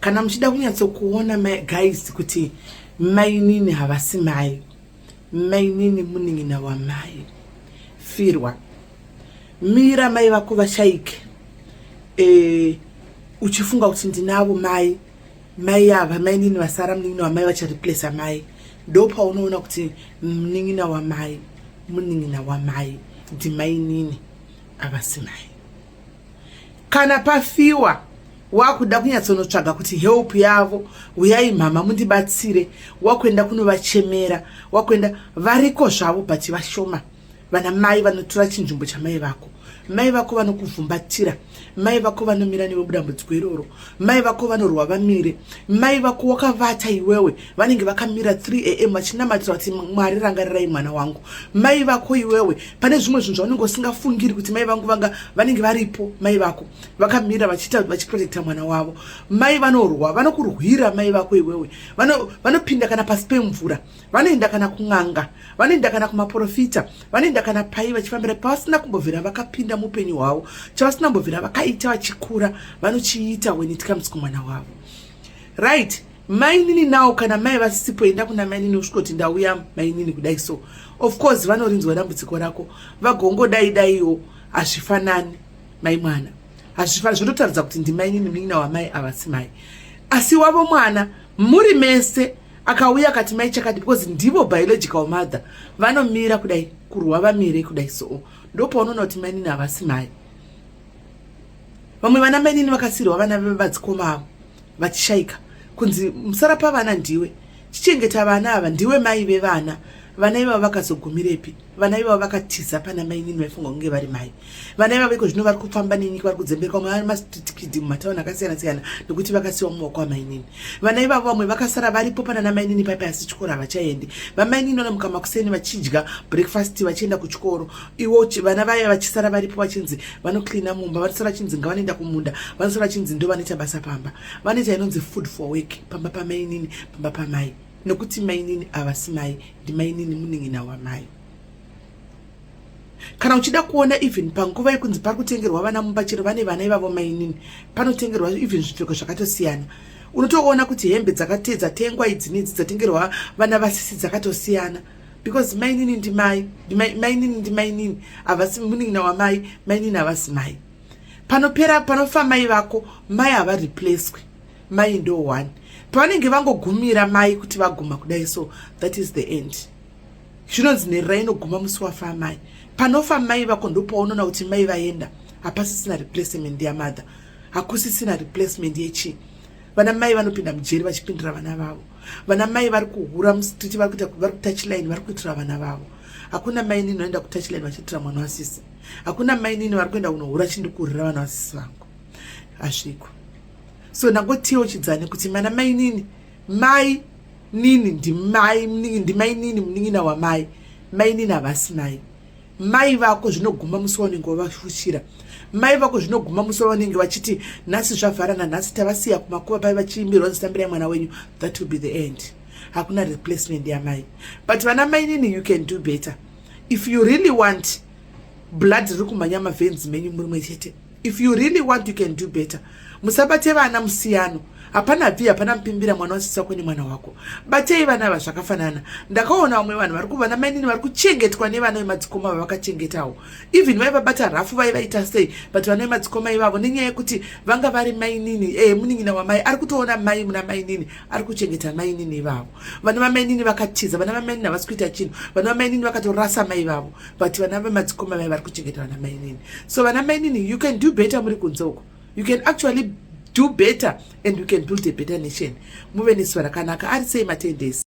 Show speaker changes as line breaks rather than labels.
Kana muchida kunyatsokuona, guys, kuti mainini havasi mai, mainini munin'ina wamai. Firwa, mira mai vako vashaike, uchifunga kuti ndinavo mai, mai ava, mainini vasara, munin'ina wamai vachareplaca mai. Ndo paunoona kuti munin'ina wamai, munin'ina wamai, ndimainini, havasi mai. Kana pafiwa, wakuda kunyatsonotsvaga kuti help yavo, "Uyai mhama mundibatsire," wakuenda kunovachemera, wakuenda, variko zvavo but vashoma. Vana mai vanotora chinzvimbo chamai vako. Mai vako vanokuvhumbatira, mai vako vanomira newe mudambudziko iroro, mai vako vanorwa vamire, mai vako wakavata iwewe vanenge vakamira 3 a.m. vachinamatira kuti, "Mwari, rangarirai mwana wangu." Mai vako iwewe, pane zvimwe zvinhu zvaunenge usingafungiri kuti mai vangu vanga vanenge varipo. Mai vako vakamira vachiita, vachiprotecta mwana wavo. Mai vanorwa, vanokurwira. Mai vako iwewe vanopinda kana pasi pemvura, vanoenda kana kun'anga, vanoenda kana kumaprofita, vanoenda kana pai vachifambira pavasina kumbobvira vakapinda muupenyu hwavo. Chavasina kumbobvira vakaita vachikura, vanochiita when it comes kumwana wavo, right? Mainini nawo, kana mai vasisipo, enda kuna mainini, usvika kuti, "Ndauya mainini," kudai. So of course vanorinzwa dambudziko rako, vagongodai daiwo. Hazvifanani mai mwana, hazvifanani. Zvototaridza kuti ndimainini, munin'ina wamai, havasi mai. Asi wavo mwana muri mese akauya akati, "Mai chakati," because ndivo biological mother, vanomira kudai, kurwa vamire kudai. So ndopaunoona kuti mainini havasi mai. Vamwe vana mainini vakasiyirwa vana vevadzikoma avo vachishaika, kunzi, "Musara pavana ndiwe, chichengeta vana ava, ndiwe mai vevana." Vana ivavo vakazogumirepi? Vana ivavo vakatiza pana mainini vaifunga kunge vari mai. Vana ivavo iko zvino vari kufamba nenyika, vari kudzembereka, vamwe vari mastreet kid mumatauni akasiyana siyana nekuti vakasiyiwa mumaoko amainini. Vana ivavo vamwe vakasara varipo pana namainini paipai, asi chikoro havachaendi. Vamainini vanomuka makuseni vachidya breakfast, vachienda kuchikoro. Iwo vana vaya vachisara varipo, vachinzi vanocleana mumba, vanosara vachinzi ngavanoenda kumunda, vanosara vachinzi ndo vanoita basa pamba, vanoita inonzi food for work pamba pamainini, pamba pamai, nekuti mainini havasi mai, ndimainini, munin'ina wamai. Kana uchida kuona, even panguva yekunzi pari kutengerwa vana mumba, chero vane vana ivavo mainini, panotengerwa even zvipfeko zvakatosiyana. Unotoona kuti hembe dzatengwa idzi nedzi dzatengerwa vana vasisi dzakatosiyana, because mainini ndimai, mainini ndimainini, havasi munin'ina wamai, mainini havasi mai. Panopera, panofa mai vako, mai havareplacwi, mai ndo one. Pavanenge vangogumira mai, kuti vaguma kudai, so that is the end. Zvinonzi nherera inoguma musi wafa mai. Panofa mai vako, ndopaunoona kuti mai vaenda, hapasisina replacement yamother, hakusisina replacement yechii. Vana mai vanopinda mujeri vachipindira vana vavo. Vana mai vari kuhura mustreet, vari kutouchline, vari kuitira vana vavo. Hakuna mainini vanoenda kutouchline vachiitira mwana wasisi. Hakuna mainini vari kuenda kunohura, "Chindikurira vana vasisi vangu." Hazviko. So ndangotiwo chidzane kuti mana mainini, mai nini ndimai, ndimainini, munin'ina wamai. Mainini havasi mai. Mai vako zvinoguma musi waunenge wavafushira. Mai vako zvinoguma musi wavanenge vachiti, "Nhasi zvavharana, nhasi tavasiya kumakuva," pai vachiimbirwa nzitambirai mwana wenyu. That will be the end. Hakuna replacement yamai. But vana mainini, you can do better if you really want. Blood riri kumhanya maveins menyu muri mwechete. If you really want, you can do better. Musabate vana musiyano. Hapana bvi, hapana mupimbira mwana wasisi wako nemwana wako. Batei vana ava zvakafanana. Ndakaona vamwe vanhu vari kuvana mainini vari kuchengetwa nevana vemadzikoma vavakachengetawo. Even vaivabata rafu, vaivaita sei, but vana vemadzikoma ivavo, nenyaya yekuti vanga vari mainini, munin'ina wamai ari kutoona mai muna mainini, ari kuchengeta mainini ivavo. Vana vamainini vakatiza, vana vamainini havasi kuita chinhu, vana vamainini vakatorasa mai vavo, but vana vemadzikoma vai vari kuchengeta vana mainini. So vana mainini, you can do better. Muri kunze uko, you can actually do better and you can build a better nation. Muve nezuva rakanaka. Ari sei ma10 days?